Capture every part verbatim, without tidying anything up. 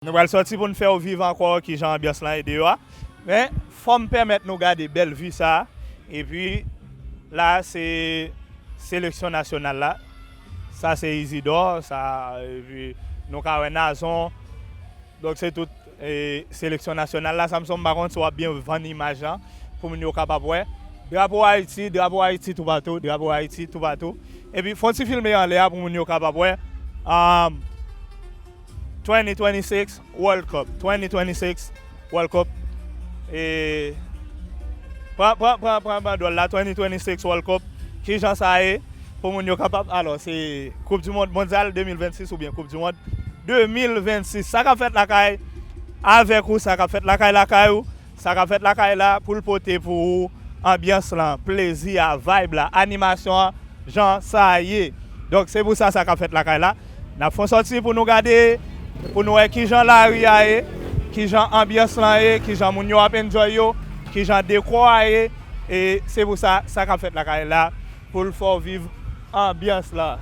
Nou pral sòti pou n fè w viv ankò kijan anbyans lan ye deyò a. Men, fò m pèmèt nou gade bèl vi sa a. Epi, la, se seleksyon nasyonal la. Sa, se Isidor, sa, epi nou ka wè Nazon. Donk, se tout, e, seleksyon nasyonal la. Samson, m pa konn si w ap byen vann imaj lan pou moun yo kapab wè. Drapo Ayiti, drapo Ayiti toupatou, drapo Ayiti toupatou. Epi, fè yon ti filme anlè a pou moun yo kapab wè. Um, twenty twenty-six World Cup, twenty twenty-six World Cup. E, pran, pran, pran, pran bandwòl la, twenty twenty-six World Cup. Kijan sa ye pou moun yo kapab, alò, se Koup di Mond Mondyal de mil vennsis oubyen Koup di Mond de mil vennsis. Sa k ap fèt lakay avèk ou, sa k ap fèt lakay lakay ou, sa k ap fèt lakay la pou l pote pou ou anbyans lan, plezi a, vibe la, animasyon an, jan sa ye. Donk, se pou sa, sa k ap fèt lakay la. N ap fè yon sòti pou nou gade, pou nou wè kijan lari a ye, kijan anbyans lan ye, kijan moun yo ap enjoy yo, kijan dekò a ye. E se pou sa, sa k ap fèt lakay la, pou l fè w viv anbyans lan.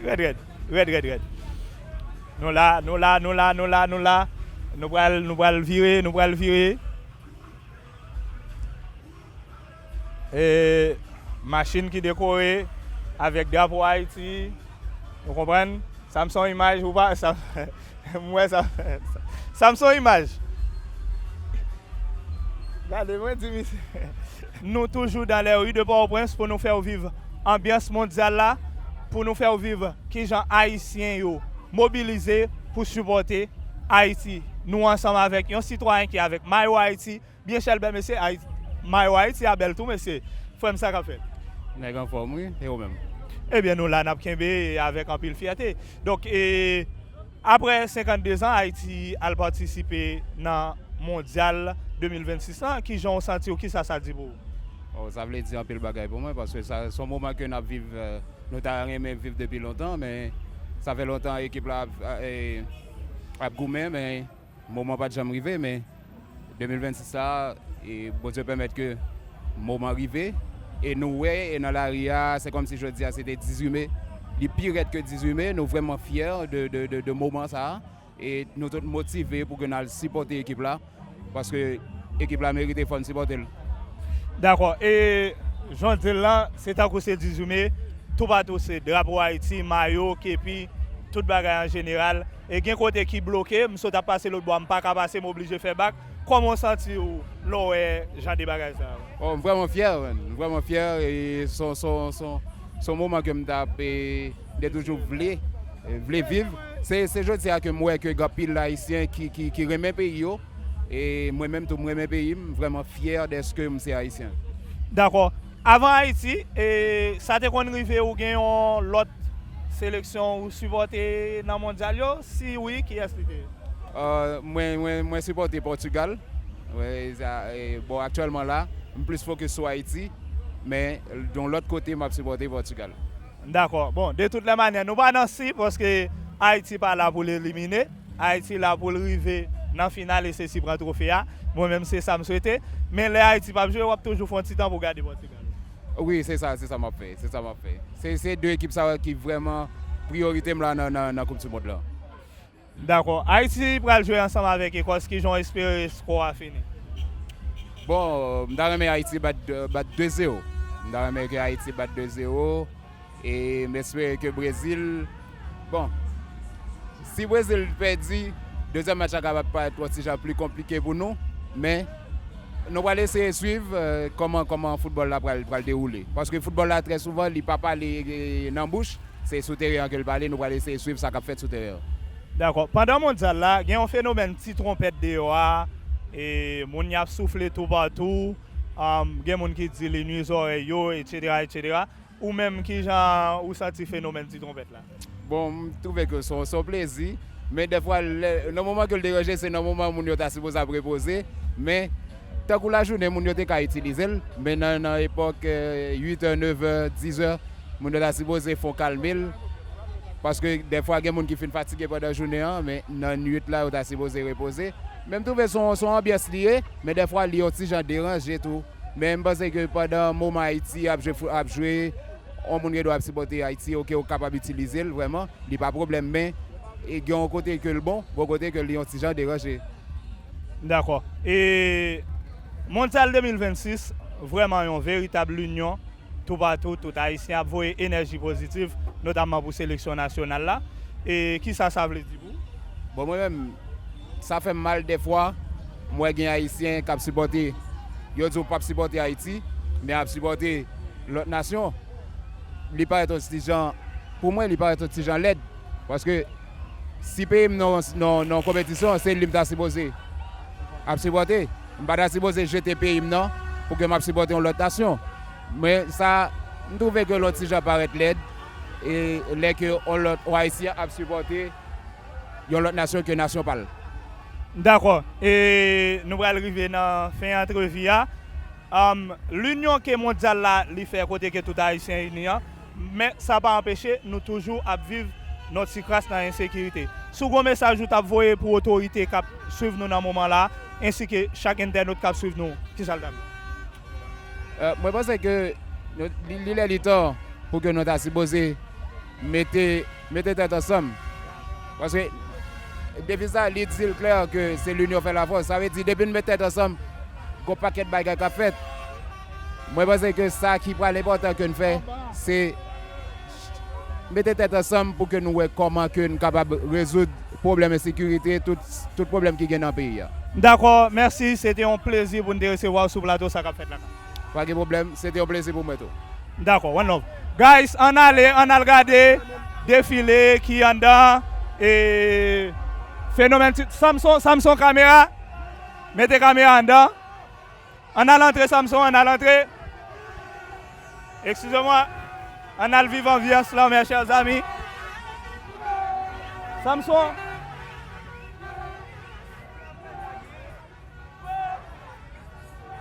Rèd, rèd, rèd, rèd, rèd. Nou la, nou la, nou la, nou la, nou la. Nou pral, nou pral vire, nou pral vire. E, machin ki dekore avèk drapo Ayiti. Ou konprann? Sa m son imaj, ou pa, sa, m wè sa, sa m son imaj. Gade, mwen di misye. Nou toujou dans les rues de Port-au-Prince pou nou fè w viv anbyans mondyal la, pou nou fè w viv kijan Ayisyen yo mobilize pou sipòte Ayiti. Nou ansanm avèk yon sitwayen ki avèk mayo Ayiti, byen chèlbè mesye, Ayiti, mayo Ayiti a bèl tou mesye. Frè m, sa k ap fèt? Nèg anfòm, wi. E ou menm? Ebyen, nou la, n ap kenbe avèk anpil fyète. Donk, e, apre senkanndezan, Ayiti al patisipe nan Mondyal de mil vennsis lan, kijan w santi w? Kisa sa di pou ou? Oh, sa vle di anpil bagay pou mwen, paske sa, se yon moman ke n ap viv, eh, nou ta renmen viv depi lontan, men sa fè lontan ekip la ap, eh, ap goumen, men moman pa t janm rive, men de mil vennsis sa, e Bondye pèmèt ke moman rive, e nou wè, e nan lari a, se kòmsi jodi a, se te dizuit me, li pi rèd ke dizuit me, nou vrèman fyè de, de, de, de moman sa, e nou tout motive pou ke n al sipòte ekip la, paske ekip la merite fò n sipòte l. Dakò, e jan w di l lan, se tankou se dizuit me, toupatou se drapo Ayiti, mayo, kepi, tout bagay an jeneral. E gen kote ki bloke, m sot ap pase lòt bò a, m pa ka pase, m oblije fè bak. Kòman w santi w lè w wè jan de bagay sa yo? Oh, m vrèman fyè, man. M vrèman fyè, e se yon, se yon, se yon, se yon moman ke m t ap, e, m te toujou vle, e, vle viv. Se, se jodi a ke m wè ke gen anpil Ayisyen ki, ki, ki renmen peyi yo. E mwen menm tou, m renmen peyi m, m vrèman fyè dèske m se Ayisyen. Dakò. Avan Ayiti, e, sa te konn rive ou gen yon lòt seleksyon ou sipòte nan mondyal yo? Si wi, kiyès li te ye? Euh, mwen, mwen, mwen sipòte Pòtigal. Wi, sa, e, bon, aktyèlman la, m plis fokis sou Ayiti, men yon lòt kote, m ap sipòte Pòtigal. Dakò. Bon, de tout lè manyè, nou pa nan si, paske Ayiti pa la pou l elimine. Ayiti la pou l rive nan final e se si pran twofe a. Mwen menm, se sa m swete. Men lè Ayiti p ap jwe, w ap toujou fè yon ti tan pou w gade Pòtigal. Wi, se sa, se sa m ap fè. Se sa m ap fè. Se, se de ekip sa yo ki vrèman priyorite m la nan, nan, nan Koup di Mond lan. Dakò. Ayiti pral jwe ansanm avèk Ekòs. Kijan w espere skò a fini? Bon, m ta renmen Ayiti bat, bat de zewo. M ta renmen ke Ayiti bat de zewo. E m espere ke Brezil, bon, si Brezil pèdi, dezyèm match la kapab parèt yon ti jan pli konplike pou nou, men nou pral eseye swiv, eh, kòman, kòman foutbòl la pral, pral dewoule. Paske foutbòl la, trè souvan, li pa pale, eh, nan bouch, se sou teren an ke l pale, nou pral eseye swiv sa k ap fèt sou teren an. Dakò. Pandan mondyal la, gen yon fenomèn ti twonpèt deyò a, e moun y ap soufle toupatou, um, gen moun ki di li nwi zòrèy yo, etsetera, etsetera. Ou menm, kijan ou santi fenomèn ti twonpèt la? Bon, m twouve ke se yon, se yon plezi, men dèfwa, lè, nan moman ke l deranje, se nan moman moun yo ta sipoze ap repoze, men tankou lajounen, moun yo te ka itilize l, men nan, nan epòk, eh, uit è, nèf è, dis è, moun yo ta sipoze fè w kalme l, paske dèfwa gen moun ki fin fatige pandan jounen an, men nan nuit la, yo ta sipoze repoze. Men m twouve se yon, se yon anbyans li ye, men dèfwa li yon ti jan deranje tou. Men m panse ke pandan moman Ayiti ap jwe fou-, ap jwe, yon moun gen dwa ap sipòte Ayiti, oke, ou kapab itilize l vrèman, li pa pwoblèm, men e gen yon kote ke l bon, gen yon kote ke li yon ti jan deranje. Dakò. E Mondyal de mil vennsis, vrèman yon veritab linyon. Toupatou, tout Ayisyen ap voye enèji pozitif, notamman pou seleksyon nasyonal la. E kisa sa vle di pou ou? Bon, mwen menm, sa fè m mal dèfwa, m wè gen Ayisyen k ap sipòte, yo di w p ap sipòte Ayiti, men ap sipòte lòt nasyon. Li parèt yon ti jan, pou mwen, li parèt yon ti jan lèd. Paske si peyi m nan, nan, nan konpetisyon, se li m ta sipoze ap sipòte. M pa ta sipoze jete peyi m nan pou ke m ap sipòte yon lòt nasyon. Men sa, m twouve ke l yon ti jan parèt lèd, e lè ke yon lòt, yon Ayisyen ap sipòte yon lòt nasyon ke nasyon pa l. Dakò. E nou pral rive nan fen antrevi a. Am, linyon ke mondyal la, li fè kote ke tout Ayisyen ini an, men sa pa anpeche nou toujou ap viv nan ti kras nan ensekirite. Si w gon mesaj ou t ap voye pou otorite k ap swiv nou nan moman la, ensi ke chak entènot k ap swiv nou, kisa l t ap ye? Euh, mwen panse ke nou, li, li lè li tan pou ke nou ta sipoze mete, mete tèt ansanm. Paske deviz la, li di l klè ke se linyon fè lafòs. Sa vle di, depi n met tèt ansanm, gon pakèt bagay k ap fèt. Mwen panse ke sa ki pral enpòtan ke n fè, se mete tèt ansanm pou ke nou wè kòman ke n kapab rezoud pwoblèm ensekirite, tout, tout pwoblèm ki gen nan peyi a. Dakò, mèsi. Se te yon plezi pou n te resevwa w sou plato Sa k ap fèt la. Pa gen pwoblèm, se te yon plezi pou mwen tou. Dakò, one love. Guys, ann ale, ann al gade defile ki anndan, e, fenomèn ti, Samson, Samson kamera, mete kamera anndan. Ann al antre, Samson, ann al antre. Excusez-moi. Ann al viv anbyans lan, mes chers amis. Samson.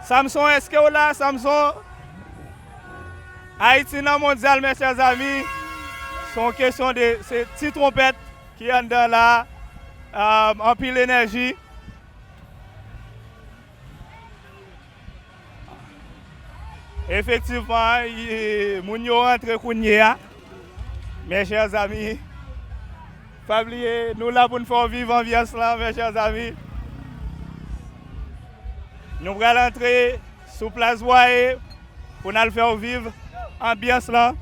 Samson, èske w la, Samson? Ayiti nan mondyal, mes chers amis. Se yon kesyon de, se ti twonpèt ki anndan la. Euh, anpil enèji. Efektivman, y-, moun yo rantre kounye a. Mes chers amis, pa bliye, nou la pou n fè w viv anbyans lan, mes chers amis. Nou pral antre sou plas Bwaye pou n al fè w viv anbyans lan.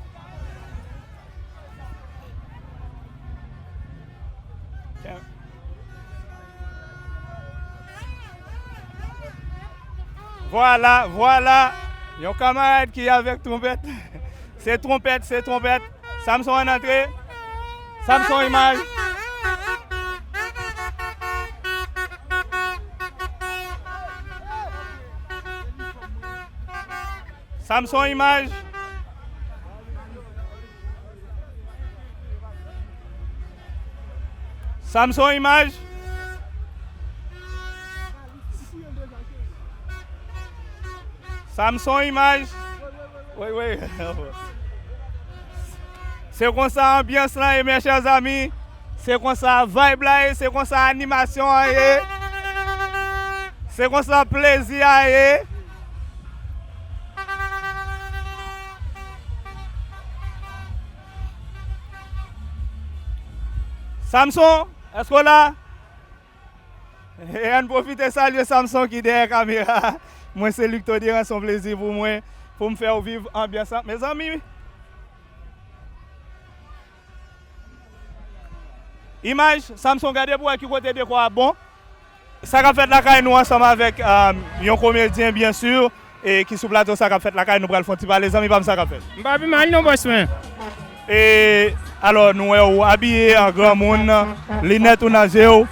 Vwala, vwala. Yon kamarad ki avèk twonpèt. Se twonpèt, se twonpèt. Samson ann antre. Samson imaj. Samson imaj. Samson imaj. Samson imaj. Wi, wi. Se konsa anbyans lan ye, mes chers amis. Se konsa vibe la ye, se konsa animasyon an ye. Se konsa plezi a ye. Samson, èske w la? E ann pwofite salye Samson ki dèyè kamera. Mwen se Luc Toderan, se yon plezi pou mwen, pou m fè w viv anbyans lan. Mezanmi, imaj, Samson, gade pou wè ki kote dekò a bon. Sa k ap fèt lakay nou ansanm avèk, um, yon komedyen, byen si, e ki sou plato Sa k ap fèt lakay nou, pral fè yon ti pale. Zanmi pa m, sa k ap fèt? M pa pi mal non, bòs mwen. E, alò, nou wè w abiye an granmoun, linèt ou nan je w,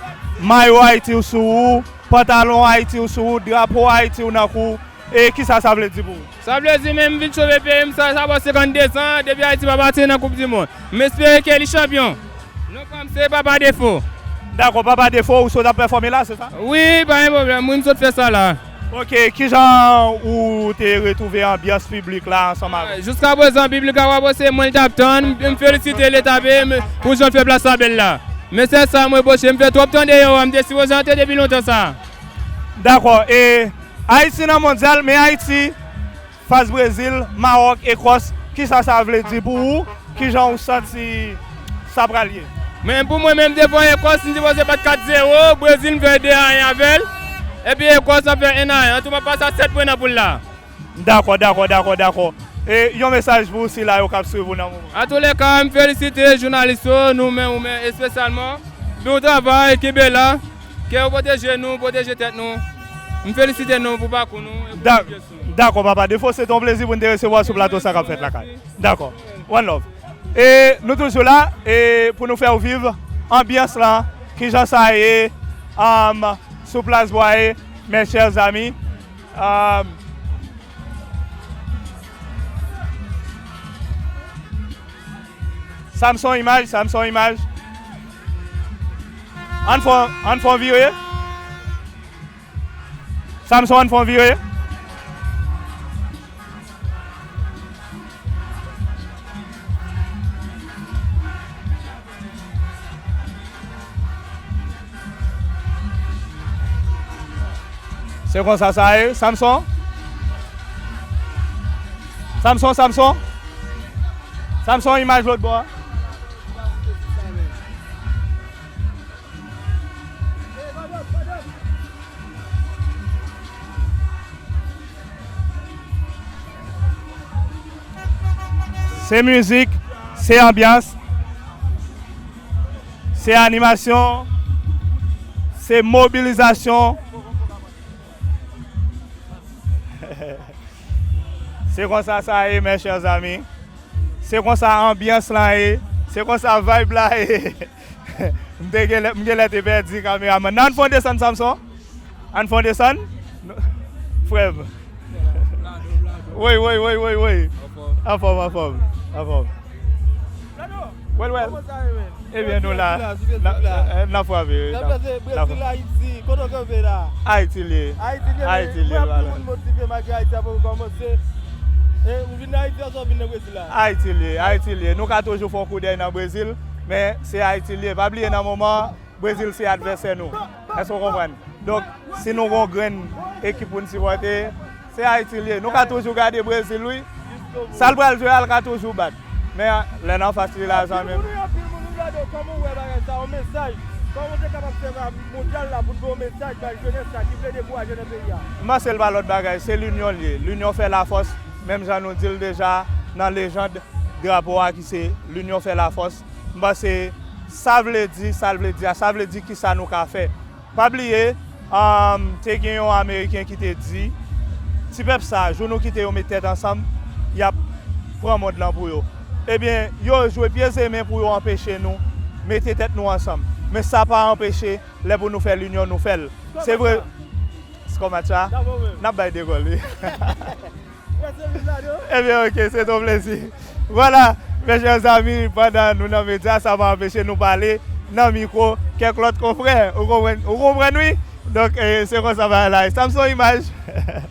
mayo Ayiti w sou ou, pantalon Ayiti w sou ou, drapo Ayiti w nan kou w. E kisa sa vle di pou ou? Sa vle di, men m vin sove peyi m, sa, sa fè senkanndezan depi Ayiti pa pati nan Koup di Mond. M espere ke li chanpyon. Non pa m se Papa Defo. Dakò, Papa Defo, ou sot ap pèfòme la, se sa? Wi, pa gen pwoblèm, wi, m sot fè sa la. Ok, kijan ou te retwouve anbyans piblik la ansanm avè w? Jiskaprezan, piblik la pa bòse, mwen l t ap tann, m felisite Leta peyi m pou jan l fè plas la bèl la. Men sèl sa mwen bòse, m fè twòp tan deyò a, m te sipoze antre depi lontan sa. Dakò, e Ayiti nan mondyal, men Ayiti fas Brezil, Mawòk, Ekòs, kisa sa vle di pou ou? Kijan ou santi sa pral ye? Men pou mwen menm, devan Ekòs, m sipoze bat kat zewo, Brezil, m fè de a yen avè l. Epi Ekòs, m ap fè en a yen. An tou, m ap pase a sèt pwen nan poul la. Dakò, dakò, dakò, dakò. E yon mesaj pou sila yo k ap swiv ou nan moman. Antouleka, m felisite jounalis yo, nou menm, ou menm espesyalman. Bon travay, kenbe la. Ke yo pwoteje nou, pwoteje tèt nou. M felisite nou pou pakou nou e pou Da- tout kesyon. Dakò, papa. Defo, se te yon plezi pou n te resevwa w sou plato sa k ap fèt lakay. Dakò. One love. E nou toujou la e pou nou fè w viv anbyans lan, kijan sa ye, um, sou plas Bwaye, mes chers amis. Um, Samson imaj, Samson imaj. Ann fè, ann fè yon vire. Samson, ann fè yon vire. Se konsa sa ye, Samson. Samson, Samson. Samson, imaj lòt bò a. Se mizik, se anbyans, se animasyon, se mobilizasyon. Se konsa sa ye, mes chers amis. Se konsa anbyans lan ye. Se konsa vibe la ye. M te genlè, m genlè te pèdi kameramann nan. Ann fè w desann, Samson. Ann fè w desann. Frè m. Woy, woy, woy, woy, woy. Anfòm, anfòm, anfòm. Well, well. Ebyen, nou la. N ap frape, wi. N ap frape. Brezil, Ayiti, kote w kanpe la? Ayiti l ye. Ayiti l ye, Ayiti l ye, mwen ap di moun motive malgre Ayiti ap kòmanse. E ou vin nan Ayiti, ou vin nan Brezil la? Ayiti l ye, Ayiti l ye. Nou ka toujou fè yon koudèy nan Brezil, men se Ayiti l ye. Pa bliye nan moman, Brezil se advèsè nou. Èske w konprann? Donk, si nou gon grenn ekip pou n sipòte, se Ayiti l ye. Nou ka toujou gade Brezil, wi. Sa l pral jwe a, l ka toujou bat. Men, lè n anfas li la, zanmi m. Anpil moun wi, anpil moun wi, Vlado, kòman w wè bagay sa, yon mesaj? Kòman w te kapab sèvi a mondyal la pou n voye yon mesaj bay jenès la ki vle dekouraje nan peyi a? M panse l pa lòt bagay, se linyon l ye. Linyon fè lafòs, menm jan nou di l deja nan lejand drapo a ki se linyon fè lafòs. M panse sa vle di, sa l vle di a, sa vle di kisa nou ka fè. Pa bliye, um, te gen yon Ameriken ki te di, ti pèp sa, jou nou kite yo met tèt ansanm, y ap pran mond lan pou yo. Ebyen, yo jwe pye zemen pou yo anpeche nou mete tèt nou ansanm. Men sa pa anpeche, lè pou nou fè linyon, nou fè l. Se vre. Skò match la? N ap bay de gòl, wi. Ebyen, oke, se te yon plezi. Vwala, mes chers amis, pandan nou nan medya, sa pa anpeche nou pale nan mikwo kèk lòt konfrè. Ou konprann, ou konprann, wi? Donk, eh, se konsa bagay la ye. Samson Imaj.